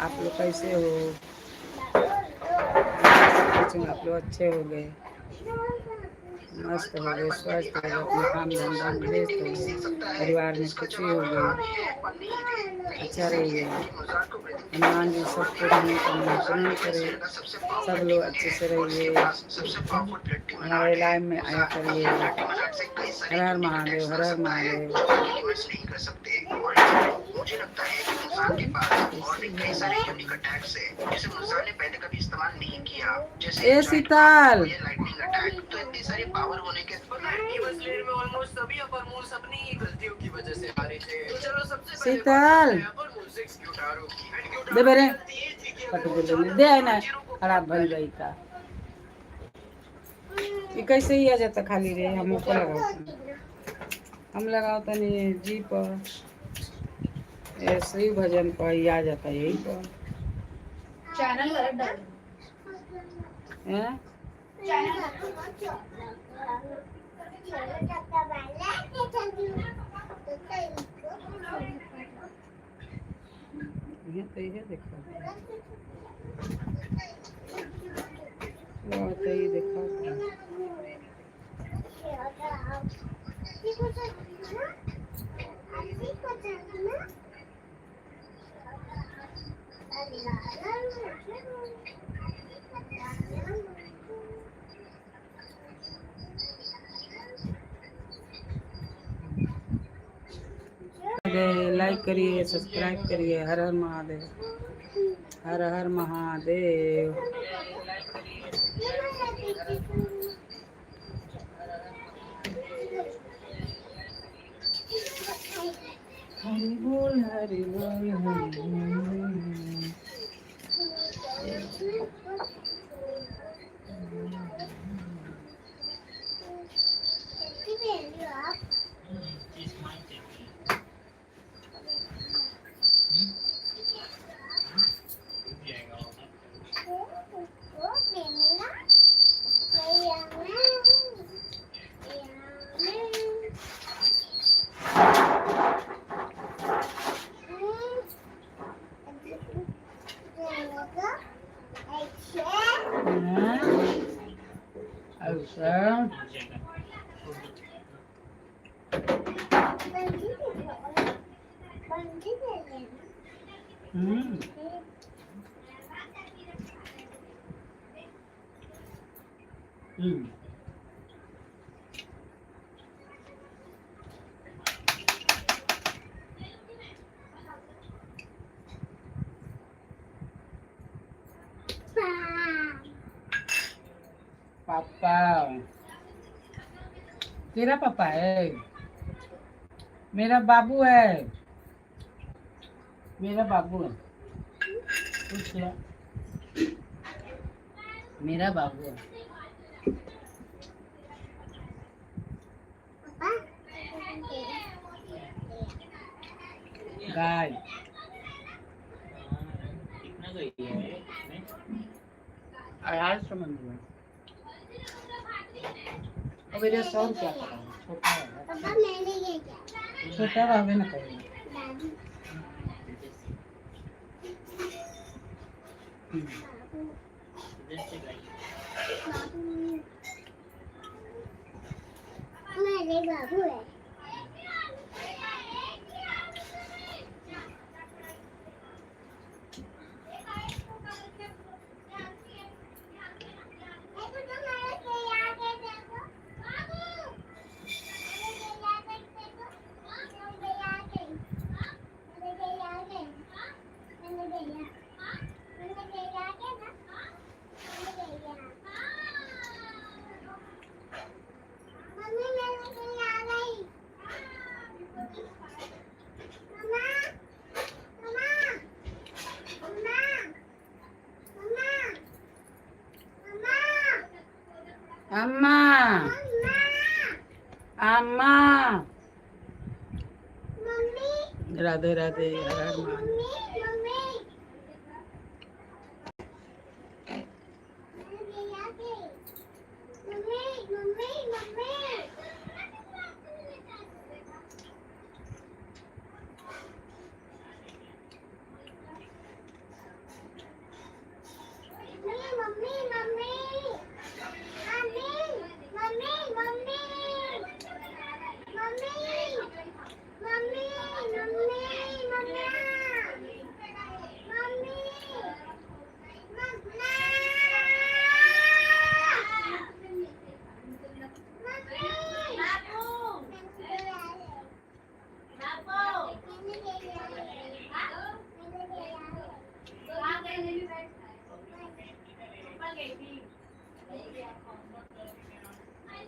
आप लोग कैसे हो? आप लोग अच्छे हो गए, मस्त हो गए, स्वस्थ हो गए, अपने काम धंधा में व्यस्त हो गए, परिवार में खुशी हो गई, अच्छा रहिए। हनुमान जी सबको मनोकामना पूर्ण करे, सब लोग अच्छे से रहिए, हमारे लाइव में आया करिए। हर हर महादेव, हर हर महादेव। मुझे लगता है कि मुजान के पास और भी कई सारे यूनिक अटैक्स है जिसे मुजान ने पहले कभी इस्तेमाल नहीं किया, जैसे ए शीतल, लाइटनिंग अटैक। तो इतनी सारी पावर होने के में ऑलमोस्ट सभी अपर मूव्स अपनी ही गलतियों की वजह से हारे थे। तो चलो, सबसे पहले शीतल अपर मूव 6 क्यूटारो की। एंड दे बेरे गलती ये थी कि कट अगर वो गेलै, दे ना, खराब भइल गई का। ई कैसे ही आ जाता खाली रे? हम ऊपर लगाओ, हम लगाओ तनी जी पर, ए श्री भजन पर ही आ जाता, यही पर। चैनल गलत डाल। हैं? चैनल। ये तो ये देखो, वो तो ये देखो। लाइक करिए, सब्सक्राइब करिए। हर हर महादेव, हर हर महादेव। हरि बोल, हरि बोल, हरि बोल। हाँ? अच्छा। हम्म पापा, तेरा पापा है, मेरा बाबू है, मेरा बाबू है। पूछ लो, मेरा बाबू है। गाय। कितना गई है इसमें? 250 में मिला। अब इधर 100 रुपया का है, छोटा है। छोटा रहबे ना करेगा। इधर से गई। मेरे बाबू है। मम्मी, मैंने आ गई। Mama, mama, mama, mama, mama. अम्मा। मम्मा। अम्मा। मम्मी। राधे राधे, हर हर Mahadev. Mummy, mummy, mummy, mummy, mummy.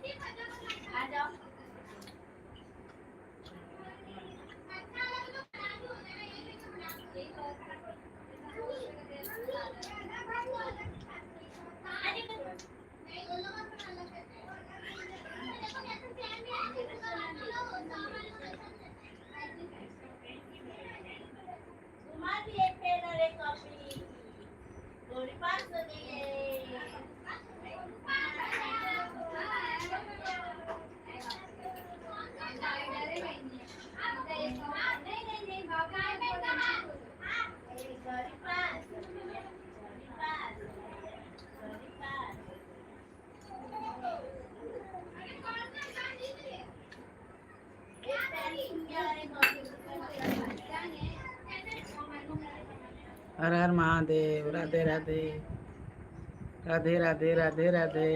आ जाओ। तुम्हारी एक पेन और एक कॉपी 475 हो गई है। 475 475 475। एक पेन और एक कॉपी। हर हर महादेव, राधे राधे, राधे राधे, राधे राधे।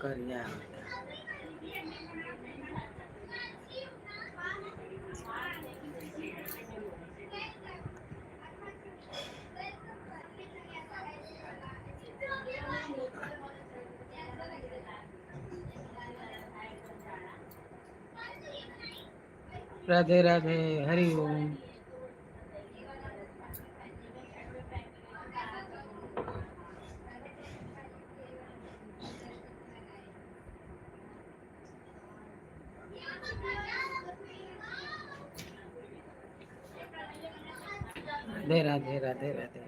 करिया। राधे राधे, हरि ओम। Radhe Radhe, Radhe Radhe.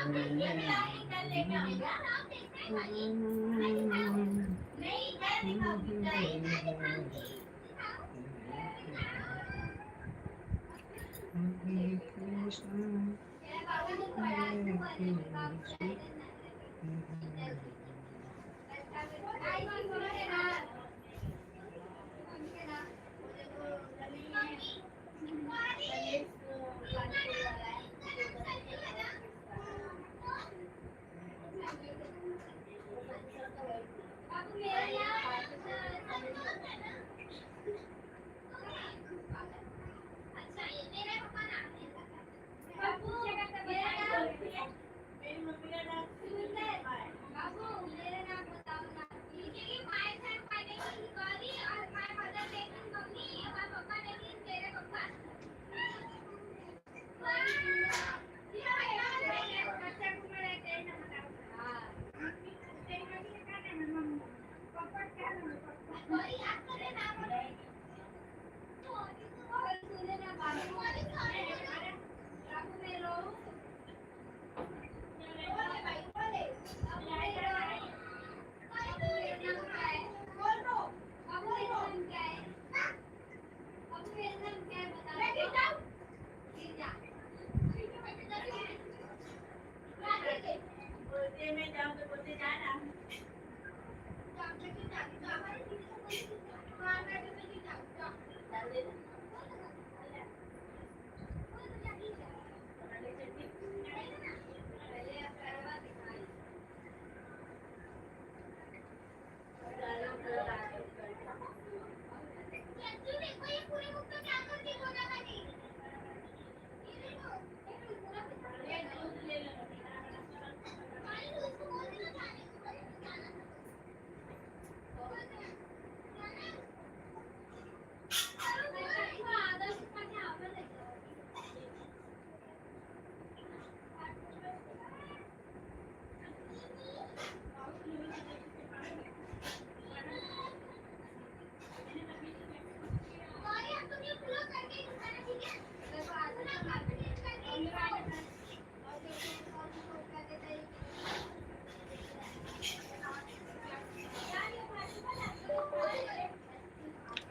Hare Krishna Hare Krishna.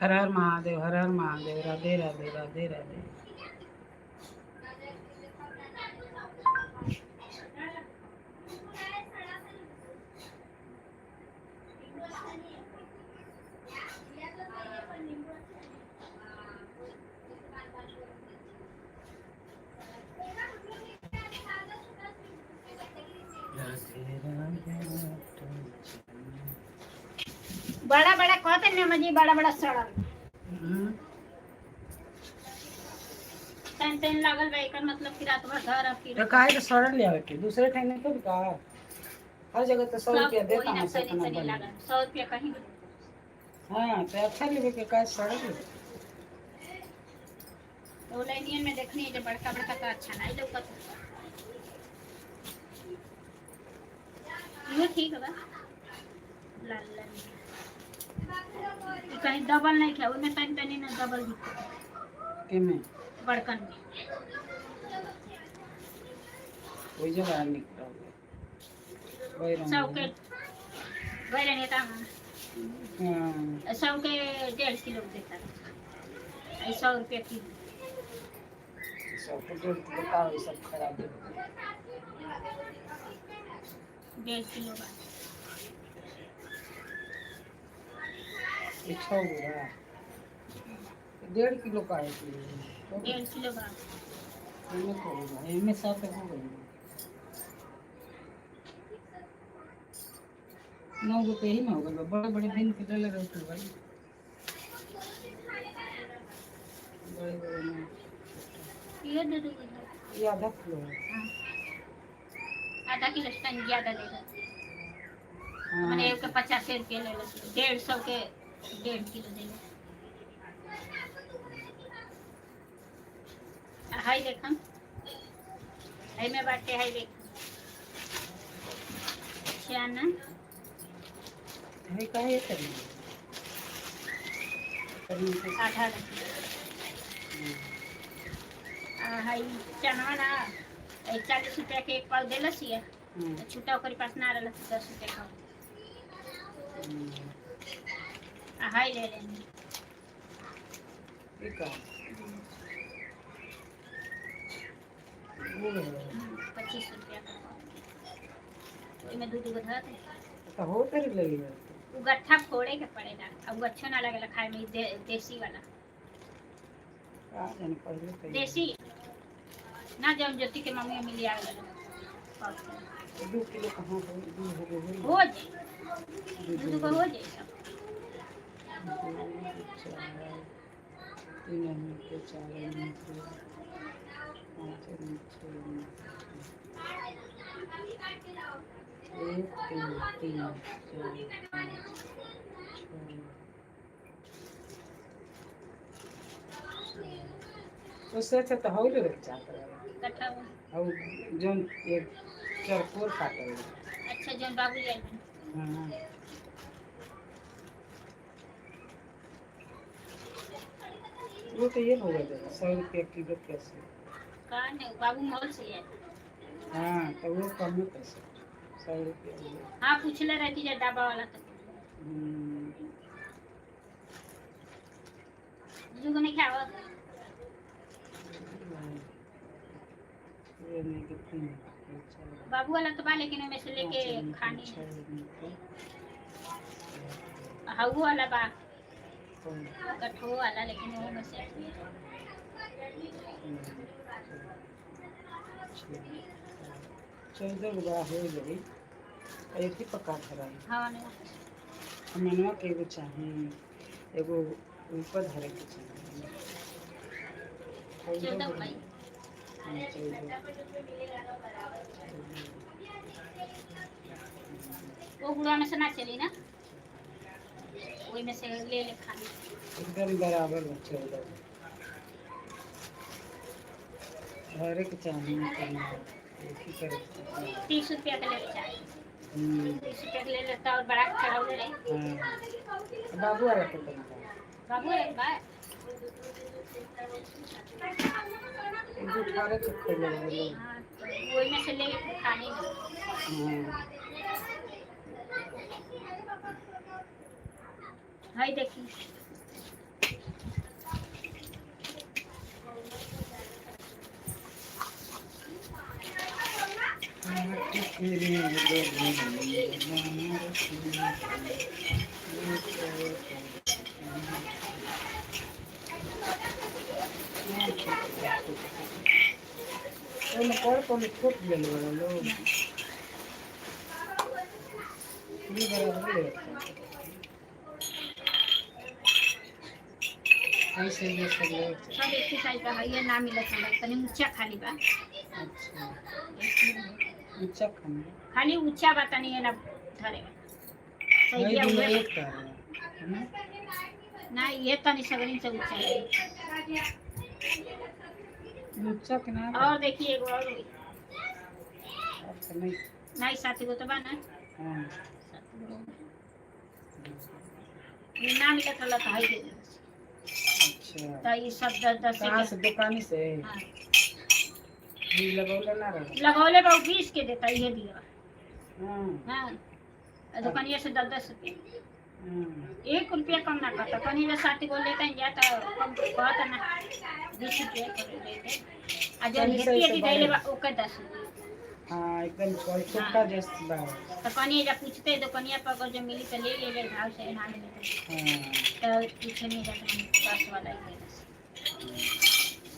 हर हर महादेव, हर हर महादेव, राधे राधे, राधे राधे। राधे राधे राधे। बड़ा बड़ा कहते ने मजी बड़ा बड़ा सड़ल। हम्म, तन तन लागल बा, एकर मतलब कि रात भर घर आ फिर तो काहे के सड़ल ले आवे के दूसरे ठाने तो का हर जगह तो 100 सब रुपया कोई देता ना है सनी इतना सनी बने। लागल 100 रुपया कहीं। हाँ तो अच्छा लेवे के काहे सड़ल लेवे? तो लाइनियन में देखनी है जो बड़का बड़का तो अच्छा नहीं लौकत। इहो ठीक बा, लाल लाल। ई कहीं डबल नहीं था, ओमे तनी तनी ना डबल दिखत। केमे? बड़कन में। वही जगह निकल वही रंग। 100 के गए रहने का। हाँ। 100 के 1.5 किलो देता है, 100 रुपया किलो। 100 के 1.5 किलो का ये सब खराब है। 1.5 किलो बा। ये 6 गो है, 1.5 किलो का है तो 1.5 किलो बा। इनमें तो होगा, इनमें 7 हो गए, 9 रुपये ही में होगा। बड़े बड़े दिन के ले रहे थे भाई, बड़े बड़े में। ये दे दो। ये आधा किलो है। आधा किलो से तनी ज्यादा ले लो। हाँ। मैंने एक के 85 रुपये ले लो, 150 के 1.5 किलो दे लो। हाई देखम, हाई में बाटे, हाई देख छियाना। है का है करी करी। आधा। आ हाई चनवा ना। 40 रुपया के एक पाव देलस ये। हम्म, तो छूटा ओकरे पास ना रहल, 10 रुपया का। हम्म। आ हाई ले लेनी। ई का वो है। 25 रुपया का पाव। एमे दू दू गो धर दे। तो हो कर ले लिया। उ गट्ठा फोड़े के पड़ेला, अब उ अच्छो ना लगेला खाए में। देसी वाला। का जाने पहले तो देसी ना, जब ज्योति के मम्मी मिली आ गए। 2 किलो कहाँ हो? दू हो गए। हो जाए। दू। दू दू गो हो जाए सब। दो, चार, तीन आदमी के, चार आदमी के, पाँच आदमी, छः आदमी के, एक, दो, तीन, चार, पाँच, छः, सात। उससे अच्छा तो हौले रख चाहता है। गट्ठा वो। और जौन एक चरकोर काटल। अच्छा, जौन बाबू ले आइल। हाँ। वो तो ये हो गया 100 रुपया किलो कैसे? का नहीं, बाबू मॉल से आए। हाँ, तो वो कम ही पैसे, 100 रुपया हुआ। हाँ, पूछले रहती जा डाबा वाला तो। हम्म, जुग नहीं खावा। ये नहीं कि तीन, चार, बाबू वाला तो बा, लेकिन ओमे से लेके पाँच आदमी के, खानी। छः आदमी के, हाउ वाला बा। कौन? गट्ठो वाला, लेकिन वो में से। तीन, चार, छः, सात, 14 गो बा हो जाई। एक ही पक्का खराई। हाँ नहीं। मनवा के एगो चाही, एगो ऊपर धरे के चाही। 14 गो। भाई। हाँ, 14। वो गुड़ा में से ना चली ना, वही में से ले ले खानी। एकदम बराबर बा 14। धरे के चाही करना, एक ही करे के चाही। 30 रुपया के ले चाहे। हम्म, 30 रुपया के ले लेता और बड़ा के चढ़ावले रही। हाँ। बाबू वाला कितना बा? बाबू एक बार। एक दो 18 के खोले वाले। हाँ, तो वही में से ले के खानी। हाँ। हाय देखी। ओमे कौन कौन छोट ले लो लोग, ये बराबर ले। ऐसे ये सब ले। सब एक ही साइज का है, ये ना मिलत हमरा, तनी ऊंचा खाली बा। अच्छा, ऊंचा खाना। खाली ऊंचा बा तनी, ये ना धरे नहीं। सही है। दोनों उहे एक तरह है ना? ना, ये तनी सगरिन से ऊंचा है। ऊंचा के ना। और देखिए, एगो और हुई। अच्छा, नहीं। नहीं, सात गो तो बा ना। हाँ। सात गो। ये ना मिलत रहला तो है दे देलस। अच्छा। तो ये सब दस दस कहाँ के से? दुकानी से? हाँ। ये लगौले ना रहे? लगौले बा, 20 के देता ये दिया। हाँ। हाँ, आ दुकानिया से 10-10 रुपया। हाँ। 1 रुपया कम ना करता। कहीं जो सात गो लेते हैं जाता कम कहता ना, 20 रुपया कर देते। आ जब तनी हेती सही से हेती दैले बा बढ़े। ओके 10 रुपया। हाँ, एकदम छोटा जैसे बा। तो कहीं जब पूछते दुकानिया पर, अगर जो मिली तो ले ले ले भाव से, ना मिली हाँ। तो पूछे नहीं जाते, हम 10 वाला ही दे दस।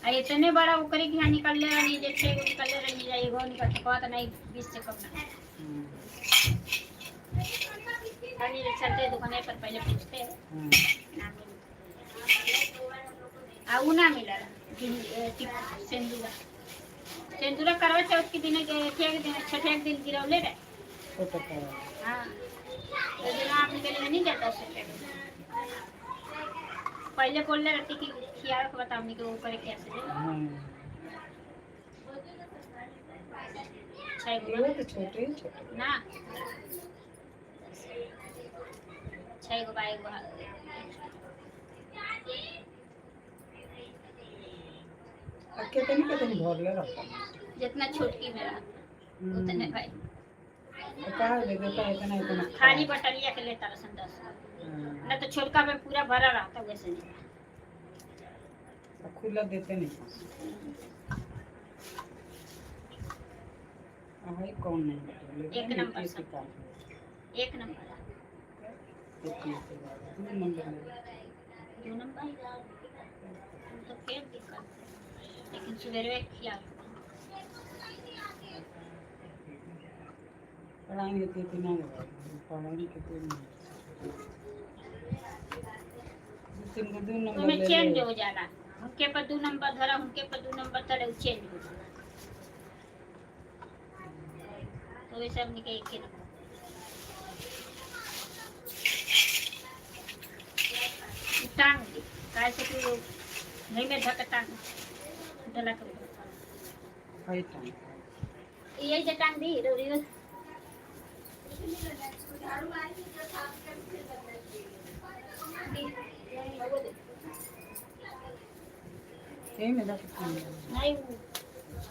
आ इतने बड़ा ओकरे के यहाँ निकलले रहनी जे छः गो निकलले रहनी जा, एगो निकल तो कहता नहीं, 20 से कम ना। हम्म, कहीं जो चलते दुकानिया पर पहले पूछते हैं। हाँ। ना मिली आ उ ना मिला सिंदूरा, सिंदूरा करवा चौथ के दिन के के दिन, छठे के दिन गिरौले रहे। छोटा का? हाँ, तो दिन आप निकले नहीं जाता 10 रुपया के। पहले बोलले रहती कि खियावे के बताओ हमनी के वो करे कैसे दे। हाँ। छह गो। ये तो छोटे ही छोटे। ना, छह गो बा, एगो। अब कितनी कितनी भरले रहता है? जितना छोटकी में रहा उतने भाई। कहा देखो इतना इतना। खाली बटलिया के लेता रसन 10। हाँ, ना तो छोटका में पूरा भरा रहता वैसे नहीं। तो खुला देते नहीं। हाँ, कौन नहीं बटोले? एक नंबर एक सब। ही काम है। एक नंबर। एक नंबर, दो नंबर में। दो नंबर तो फिर दिक्कत है। लेकिन सवेरे खिया। पढ़ाई होती थी ना, पढ़ाई के नहीं, दो तीन को दो नंबर उसमें ले चेंज ले। हो जाला, उनके पर दो नंबर धरा, उनके पर दो नंबर धरे, उ चेंज हो जाला। तो ये सब निके एक ही नंबर टांग दी काहे से कि वो नहीं में धक टांग डला कर। हाई टाइम। यही से टांग दी रोरी। यही में रख टांग। नहीं, वो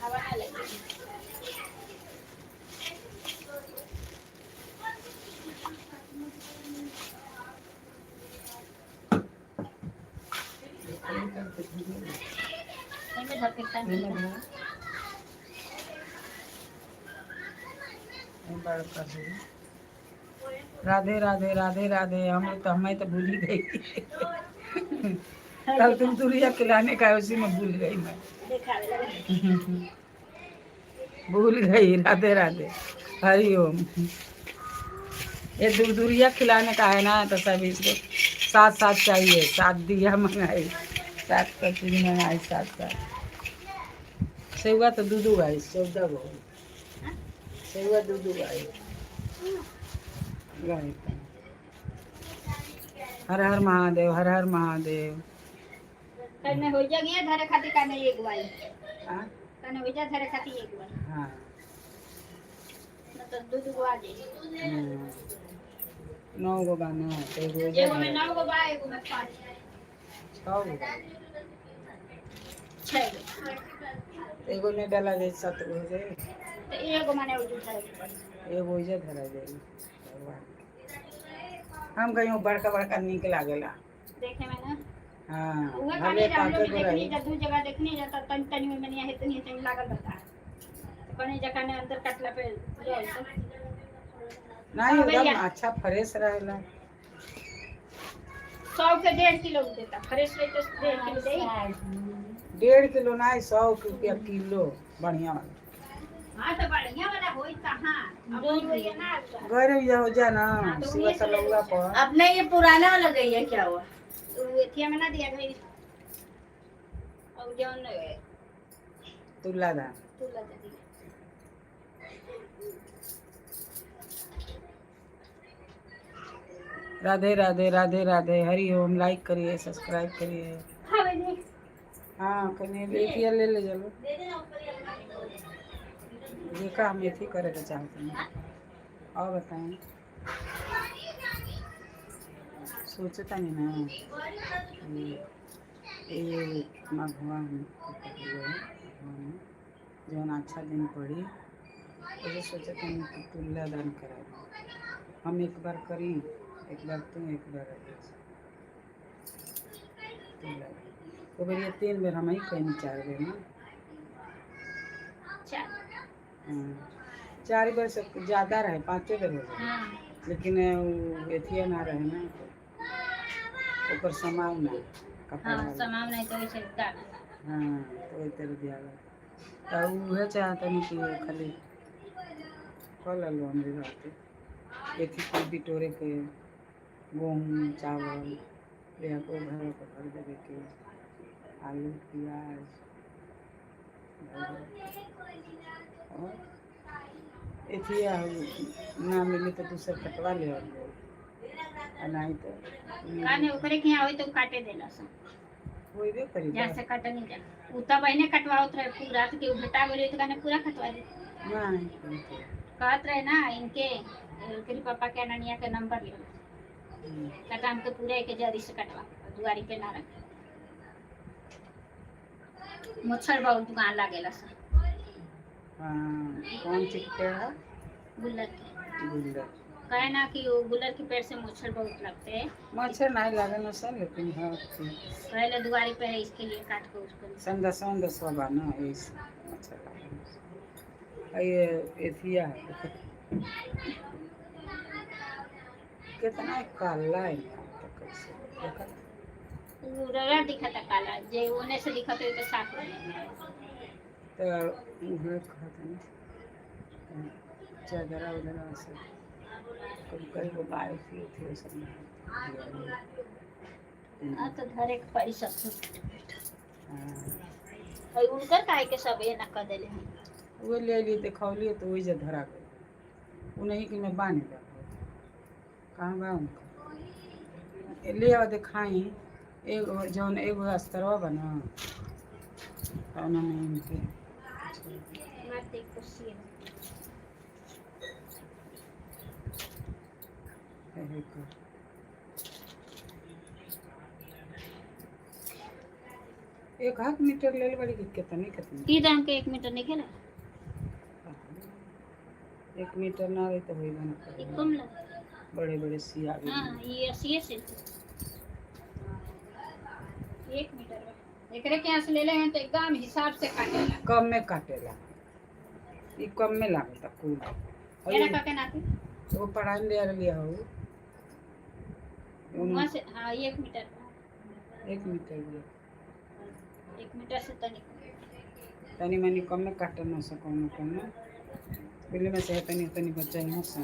हवा ना लगे। नहीं में धक टांग दी। नहीं में बड़का है। राधे राधे राधे राधे। हम तो हमें तो भूल ही गई। कल तुम तुरिया खिलाने का है, उसी में भूल गई मैं। देखावे लगे। भूल गई। राधे राधे, हरि ओम। ये दूर खिलाने का है ना, तो सब इसको सात सात चाहिए। सात दिया मंगाई, सात का चीज मंगाई, सात सात। सेवा तो दू दू आई, 14 गो सेवा दू दू आई गाय। हर हर महादेव, हर हर महादेव। कल हो जा गया धरे खाती काने एक बाई। हाँ? कने हो जा धरे खाती एक बाई। हाँ। न तो दू दू गो आ जाई। नौ गो बाना तो एगो एगो में 9 गो बा, एगो में 5। छः गो बा। 6 गो। एगो में डाला जाए, सात गो हो जाए। तो एगो माने वो दूसरा के पड़ी। एगो इजे धरा जाए भगवान के। हम कहीं बड़का बड़का निक लागेला। देखे में ना। हाँ। उहे भले कहनी जा हम लोग पाँचे गो देखनी रही। जा दू जगह देखनी जा त तनी तनी में मनिया इतनी इतनी लागल बता, तो कहनी जा कने अंदर कटला पे रही तो। नहीं। हाँ भैया। एकदम अच्छा फ्रेश रहेला। 100 के 1.5 किलो देता, फ्रेश रही तो 1.5 किलो दे। 1.5 किलो नहीं, 100 रुपया किलो बढ़िया वाला। हाँ, तो बढ़िया वाला होई कहाँ अब वो ये ना। गैर भैया हो जा ना। हाँ, तो शिवा उन्हीं से ले तलौआ लो। पर। अपने ये पुराना वाला गई है, क्या हुआ? तो वो एथिया में ना दिया गई और जौन तुला धान। तुला दे दिया। राधे राधे, राधे राधे, हरि ओम। लाइक करिए, सब्सक्राइब करिए। हाँ बहनी। हाँ, कहीं मेथिया ले ले चलो। देखा, हम मेथी करे के चाहते हैं और बताएं, सोचता नहीं ना। ये मघवा में जौन अच्छा दिन पड़ी, ऐसे सोचता नहीं कि तुल्ला दान करा दें। हम एक बार करी, एक बार तू, एक बार रमेश। तुल्ला दान तो बेर ये तीन बेर हम ही कहीं, चार बेर ना। चार। हाँ, चार बेर से ज़्यादा रहे, पाँचों बेर हो जाए। हाँ। लेकिन वो एथिया ना रहे ना, तो ओकर समाव ना कपड़ा हाँ। वाला। समाव नहीं तो वैसे दाल। हाँ, तो वही तरह दिया तो उहे चाहता नहीं कि खाली कल लो हमरे रहते एथी कुल बिटोरे के गेहूँ चावल ले को घर को भर देवे के, आलू प्याज भर देवे के। और एथिया ना मिली तो दूसर कटवा ले आ नहीं तो काने ओकरे के यहाँ होई तो काटे देला सन। होइबे करी। जहाँ से कटनी जा उ तब बहने कटवावत रहे पूरा, तो केहू भेटा गेल तो काने पूरा कटवा दे। नहीं तो कहत रहे ना इनके, ओकरी पापा के अननिया के नंबर ले। कटा हमके पूरा एक जरी से कटवा, दुआरी पे ना रख, मच्छर बहुत दुकान लागेला सन। हाँ, कौन चीज के पेड़ है? गुल्लर के। गुल्लर। कहे ना कि वो गुल्लर के पेड़ से मच्छर बहुत लगते हैं। मच्छर नहीं लागल सर, लेकिन हाँ। पहले दुआरी पे है, इसके लिए काट के उसको। सन दसवा दसवा बा ना, ऐसे मच्छर लागल। आ ये एथिया है, कितना काला है तो कैसे देखा। वो रगड़ दिखता काला, जे ओने से दिखत है तो साफ हो जाए। तो उहे कहत ना, चादरा उदरा से कभी कभी वो बारिश थी थी सब में। हाँ तो धरे के पड़ी सब। हाँ। और उनकर काहे के सब ये ना कर देले हैं। वो ले ली देखौली तो वही जे धरा गई, उन्हीं के में बांध दे। कहाँ बा उनका? ले आओ देखाई। एगो जौन एगो अस्तरवा बना तौना में इनके। मार देख कुर्सी है। है। एक हाथ मीटर ले बड़ी कि कितने कितने? की दाम के 1 मीटर नहीं खेला। 1 मीटर ना रही तो होई बना। ये कम लग। बड़े बड़े सिया भी। हाँ, ये 80 से 1 मीटर बा। एकरे के यहाँ से ले ले हैं तो एकदम हिसाब से काटेला। कम में काटेला, ई कम में लागता कुल और केना का के नाती? वो पढ़ाई ले लिया हो। वहाँ से, हाँ, 1 मीटर बा। 1 मीटर भी। 1 मीटर से तनिक। तनी मनी कम में काटे न सको न कम में बिल में से तनी तनी बच्चा यहाँ से।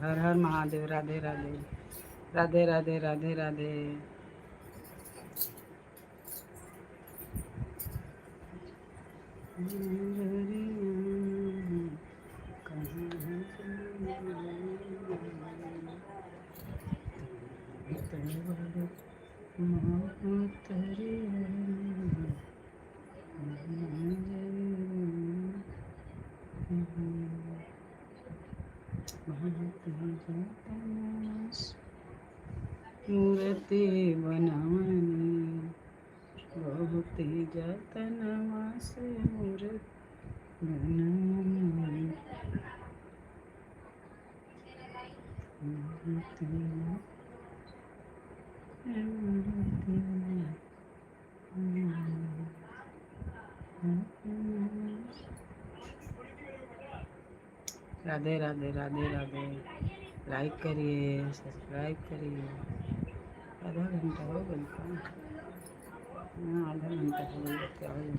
हर हर महादेव, राधे राधे, राधे राधे, राधे राधे। मूर्ति बनवनी बहुत ही जतनवा से मूर्ति बनवनी मूर्ति मूर्ति। राधे राधे, राधे राधे। लाइक करिए, सब्सक्राइब करिए। आधा घंटा हो गया का? हाँ, आधा घंटा हो गया। क्या हो गया?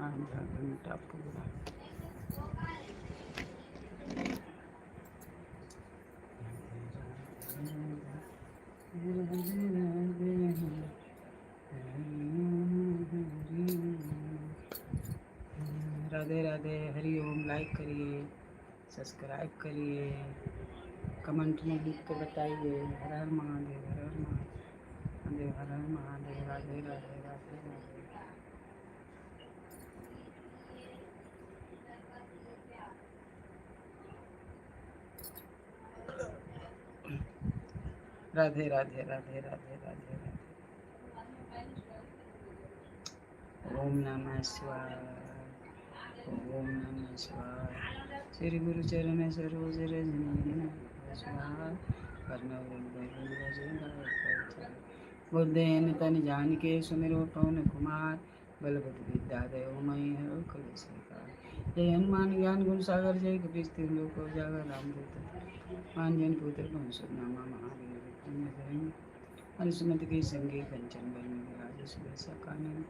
आधा घंटा पूरा। राधे राधे, राधे राधे, हरि ओम। लाइक करिए, सब्सक्राइब करिए, कमेंट में लिख के बताइए। हर हर महादेव, हर हर महादेव, हर हर महादेव। राधे राधे, राधे राधे। राधे राधे, राधे राधे, राधे राधे। ओम नमः शिवाय, ओम नमः शिवाय। श्री गुरु चरण सरोज रज शिवाय। बुद्धेन तन जानके, सुमिरो पवन कुमार, बल बुद्धि विद्या देव मई हरो कलेश विकार। जय हनुमान ज्ञान गुण सागर, जय कपीस लोक उजागर। रामदूत आंजन पुत्र नामा महावीर विक्रम बजरंग। हनुमत के संगे कंचन बन विराज, सुबह कानन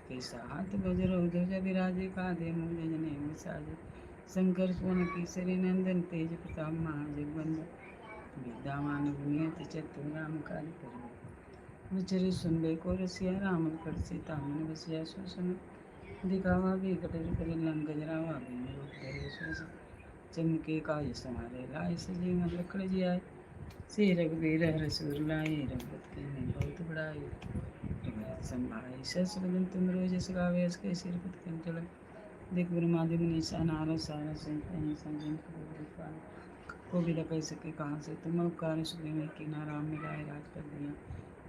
के साथ वज्र ध्वज विराजे, काधे मूज जनेऊ साजे। शंकर सुवन केसरी नंदन, तेज प्रताप महाजगवंदन। विद्यावान गुणियत चतुर, राम कार्य करिए विचरे। सुनबे को रसिया, राम लखन सीता मन बसिया। सो सुन दिखावा भी कटर करे, लंक जरावा। भीम रूप धरे सुर चमके, काज संहारे लाए। सजीवन लखन जियाए। श्री रघुवीर हर सुरलाई, रघुपत की बहुत बड़ाई। रघुरथ संभाई सहस बदन तुम रोज गावे, इसके सिर पत कंचल। देख ब्रह्मादि मुनीषा नारद सारद सहित अहिंसा, जिन को भी कह सके कहाँ से। तुम उपकार सुग्रीव की ना, राम मिलाए राज कर दिया।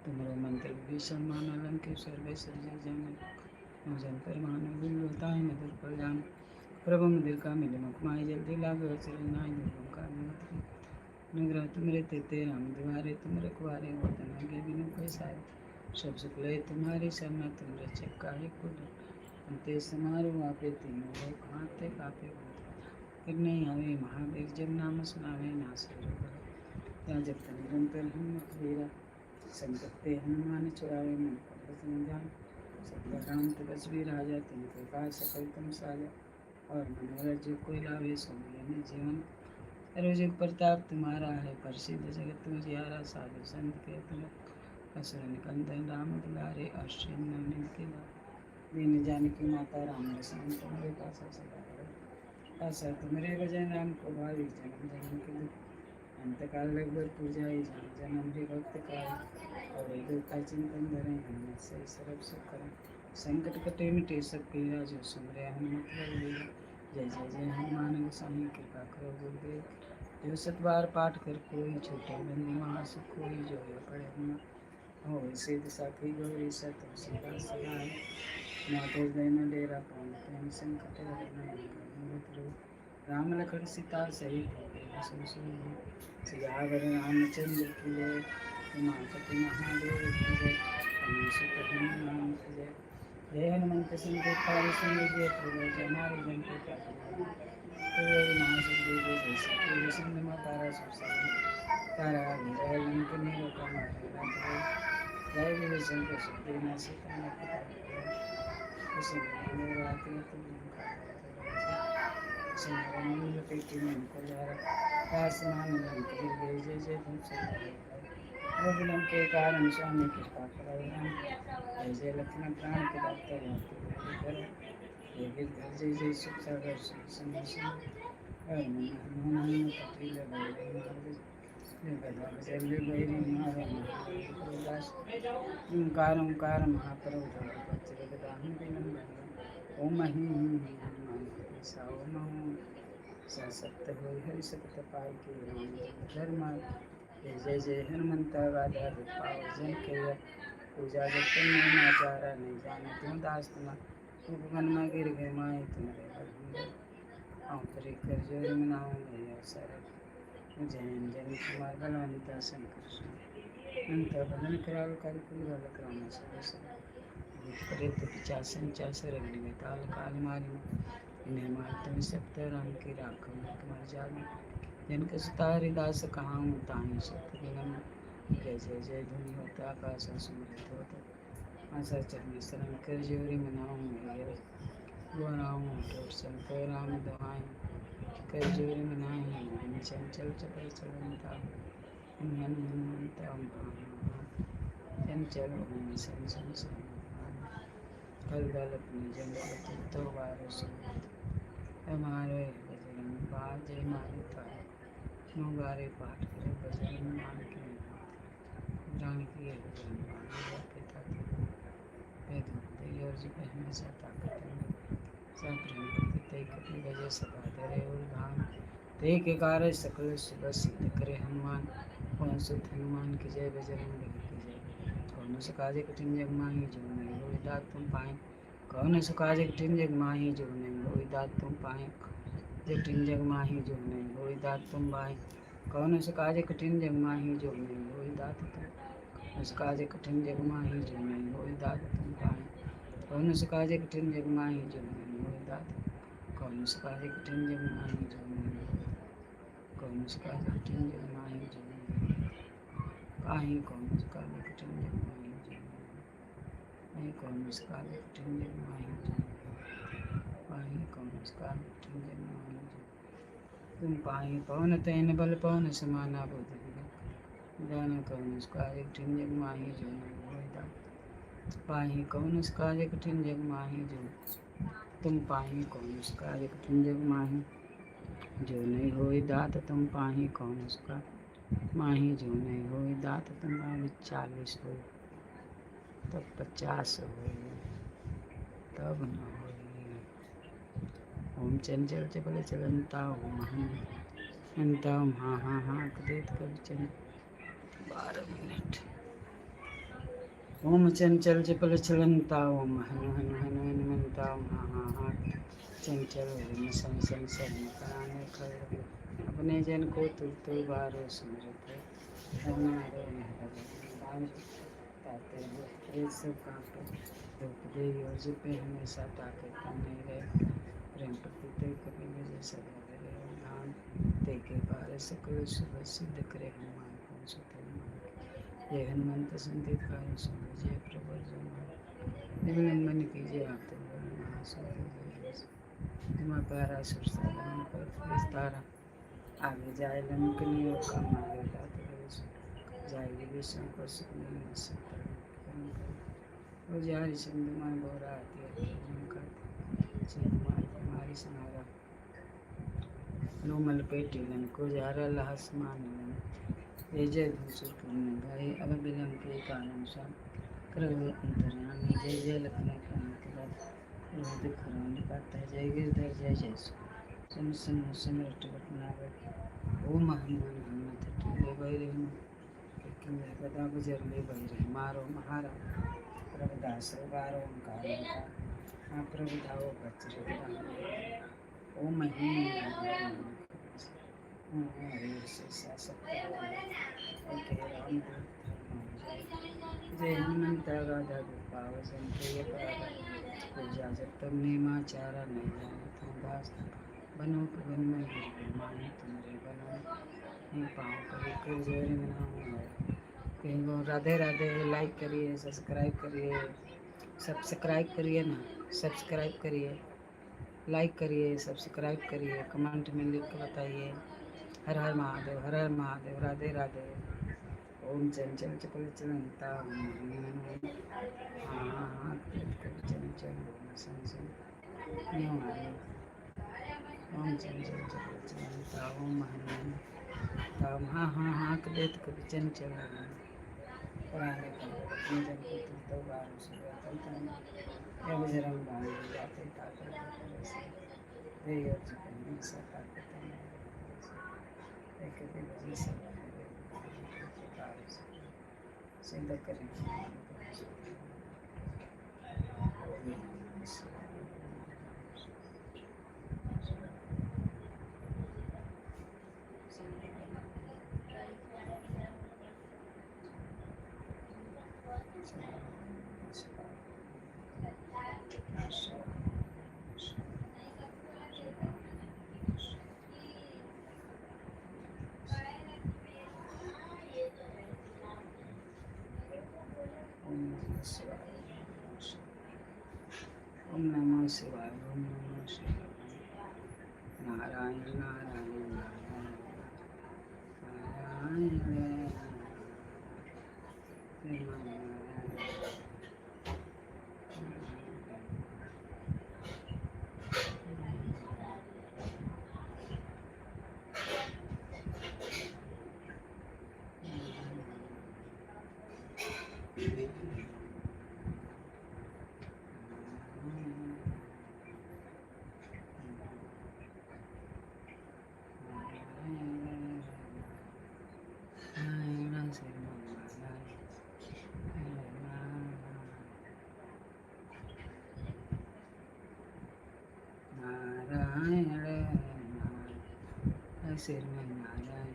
तुम्हारो मंत्र विभीषण माना, लंकेश्वर वैश्वर जय जय जन पर मानो। बिलोता है मधुर पर जान, प्रभु मंदिर का मिले मुख माही। जल्दी लागो चरण नाई, दुर्गम का अनुग्रह तुमरे तेते राम दुआरे। तुम रखवारे वतन आगे बिनु पैसारे। सब सुख लय तुम्हारी शरण, तुम रक्षक काहे को अंते। समारो आपे तीनों लोक हाथे कापे। फिर नहीं आवे महावीर जब नाम सुनावे, नासे रोग। जब निरंतर हनुमत वीरा, संकट ते हनुमान छुड़ावे। मन क्रम ध्यान सब राम तपस्वी राजा, तिनके काज सकल तुम साजा। और मनोरथ जो कोई लावे, सो मिले जीवन रोज। प्रताप तुम्हारा है प्रसिद्ध जगत उजियारा। साधु संत के तुम असुर निकंदन, राम दुलारे अश्विन नवनीत के दीन जानकी माता। राम रसायन तुम्हारे पास सदा ऐसा, तुम्हारे भजन राम को भाई। जन्म जन्म के दुख अंतकाल रघुबर पूजाई, जहाँ जन्म हरि भक्त का। और देवता चिंतन धरे, हनुमत से सर्व सुख करें। संकट कटे मिटे सब पीरा, जो सुमरे हनुमत बलबीरा। जय जय जय हनुमान गोसाई, कृपा करो गुरुदेव। जो सत बार पाठ कर कोई, छोटे बंदी महासुख कोई। जो ये पढ़े हनुमान हो सिद्ध साखी गौरी सत तुलसीदास सदाय। माते हृदय में डेरा, पवन प्रेम संकट हरण। राम लखन सीता सहित, सियावर रामचंद्र की जय। उमापति महादेव की जय। पवन सुत हनुमान की जय। जय हनुमंत सिंह के पार सिंह जय प्रभु जमारे जन के जय। सिंह माँ तारा सुख तारा जय लंक नीरो जय विभीषण को सुखदेव सीता के कारण स्वामी कृपा करो राम। जय जय लक्ष्मण प्राण के दाता, जय गिरधर जय जय सुख सागर सुख ओंकार ओंकार महाप्रभु। ओम हि हि हनुमान ओम सत्य हो हरि सप्त पाई के राम धर्म। जय जय जय हनुमंता वादा पाओ जन के पूजा जब तुम आचारा। नहीं जाने तुम दास तुम उपवन में गिर गए माए। तुम्हारे आऊँ परे कर जोर मनाऊँ अवसर। जैन जन कुमार बलवंता शंकर अंत बदन कराल कर कुल बल क्राम सब भूत प्रेत पिचासन चासर अग्नि बेताल काल मारी। इन्हें मार तुम सप्त राम की राखो तुम्हारे जाल। जिनके सुतारी दास कहाँ ताही सत विलम। जय जय जय धुनि होता आकाश सुमृत होता। आशा चरण शरण कर जोरी मनाऊँ गोराऊँ शंकर राम दवाई। कर जोरी मनाई मन चंचल चपल चलंता। हनुमंता चंचल सन सन सन कल दल अपने जन तो बारो हमारे बजरंग बाज जय मारे तारे। नो बारे पाठ करे बजरंग मान के प्राण की बजरंग बाण पिता और जी हमेशा ताकत सब प्रेम प्रति कपि गजे सदा धरे और धाम। ते के कार्य सकल सुबह सिद्ध करे हनुमान। पवन सुत हनुमान की जय, बजरंग बली की जय। कौन सो काज कठिन जग माही, जो नहीं हो दात तुम पाए। कौन सो काज कठिन जग माही, जो नहीं हो दात तुम पाए। जटिन जग माही, जो नहीं हो दात तुम बाएं। कौन सो काज कठिन जग माही, जो नहीं हो दात तुम। उस काज कठिन जग माही, जो नहीं हो दात तुम पाए। कौन सो काज कठिन जग माही, जो नहीं हो दात। कौन सो काज कठिन जग माही, जो नहीं हो। कौन सो काज कठिन जग माही, जो नहीं पाही। कौन सो काज कठिन जग माही, जो नहीं। कौन सो काज कठिन जग माही, जो पाही। कौन सो काज कठिन जग माही, जो तुम पाही। पवन तेन बल पवन समाना बुद्ध जान। कौन सो काज कठिन जग माही, जो नहीं हो दात पाही। कौन सो काज कठिन जग माही, जो तुम पाही। कौन सो काज कठिन जग माही, जो नहीं होई दात तुम पाही। कौन सो काज माही जो नहीं होई। दात तुम्हारी 40 हो तब 50 होई तब न होई। ओम चंचल चपल चलंता ओम हनुमंता ओम हाँ हाँ हाँ देत कवि चन 12 मिनट। ओम चंचल चपल चलंता ओम हनु हनु हनु हनुमंता ओम हाँ हाँ हाँ चंचल ओम सं सं सं प्राण कर अपने जन को तुर तुर बारो सुमरत ताते प्रेत सब कांपे धूप दे और पे हमेशा ताके तन नहीं रहे प्रेम प्रति कभी विजय सदा करे और धाम ते के पारे सकल शुभ सिद्ध करे हनुमान कौन सुत हनुमान जय हनुमंत संदित कार्य सुन जय प्रभु जय मन कीजिए आप पारा सुरसा विस्तारा आगे जाए लंकनी और काम आगे जाते जाएगी विष्णु को सुख नहीं हो सकता। वो जारी चंद्रमा बोरा आती है कुमारी सहारा लोमल पेटी को जारा लहसमान जय जय धूसर करने भाई अब विलंब के कारण सा अंतर्यामी जय जय लखन क्रांति खरानी पाता है जय गिरधर जय जय सुन सुन सुन रट ओम हनुमान हनुमत ले बैरे गदा गुजर ले बैरे मारो महारा प्रभुदास बारो ओंकार हाँ प्रभु धाओ बज्र ओम जय हनुमंत राधा गोपाल संप्रिय पूजा जब तब नियमाचारा नहीं जाना दास बनो बन में माने तुम्हारे बनो नहीं पाँव कभी कर जोर मनाऊँ। कहीं को राधे राधे लाइक करिए सब्सक्राइब करिए सब्सक्राइब करिए ना सब्सक्राइब करिए लाइक करिए सब्सक्राइब करिए कमेंट में लिख के बताइए। हर हर महादेव हर हर महादेव राधे राधे। ओम चंचल चपल चलंता हाँ हाँ चंचल ओम चंचल चपल चलंता ओम हनुमान हाँ हाँ हाँ देत कभी चंचल सिद्ध करें। ओम नमः शिवाय ओम नमः शिवाय नारायण नारायण नारायण नारायण सिर में नारायण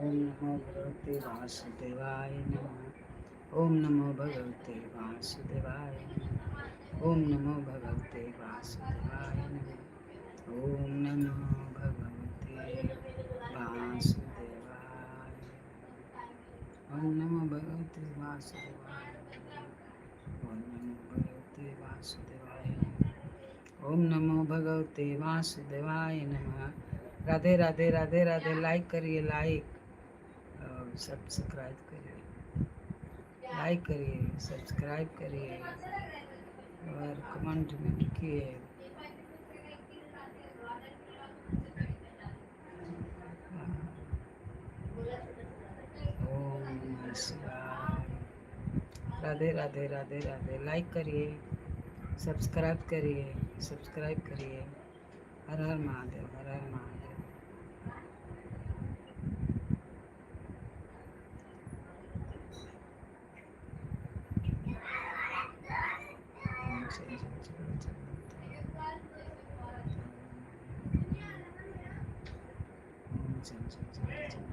ओम नमो भगवते वासुदेवाय नमः। ओम नमो भगवते वासुदेवाय नमः। ओम नमो भगवते वासुदेवाय नमः। ओम नमो भगवते वासुदेवाय। ओम नमो भगवते वासुदेवाय नमः। ओम नमो भगवते वासुदेवाय नमः। ओम नमो भगवते वासुदेवाय नमः। राधे राधे राधे राधे। लाइक करिए, लाइक और सब्सक्राइब करिए, लाइक करिए, सब्सक्राइब करिए और कमेंट में लिखिए। ओम नमः शिवाय। राधे राधे राधे राधे। लाइक करिए, सब्सक्राइब करिए, सब्सक्राइब करिए। हर हर महादेव, हर हर महादेव। ओम चल चल चल चल। ओम चल चल चल चल।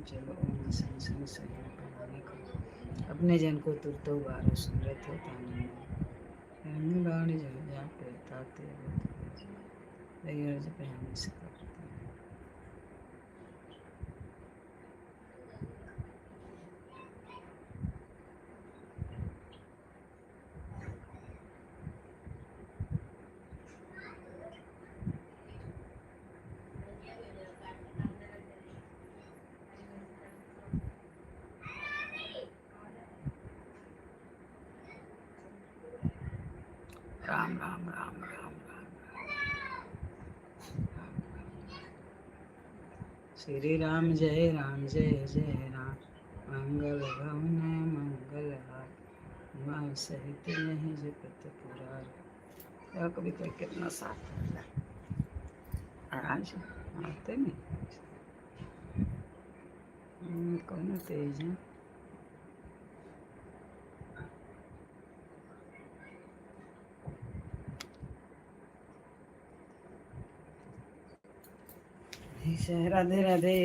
चलो ओम सन सन सन को अपने जन को तुरत उबारो सुमरत होता नहीं बाणी जल जा पे ताते पे हमें से करते। राम राम राम राम राम राम राम। श्री राम जय राम जय जय राम। मंगल भवन मंगल हार, माँ सहित नहीं जगत पुरार। यह कभी कभी कितना साथ होता है। आज आते नहीं कौन तेज है। राधे राधे।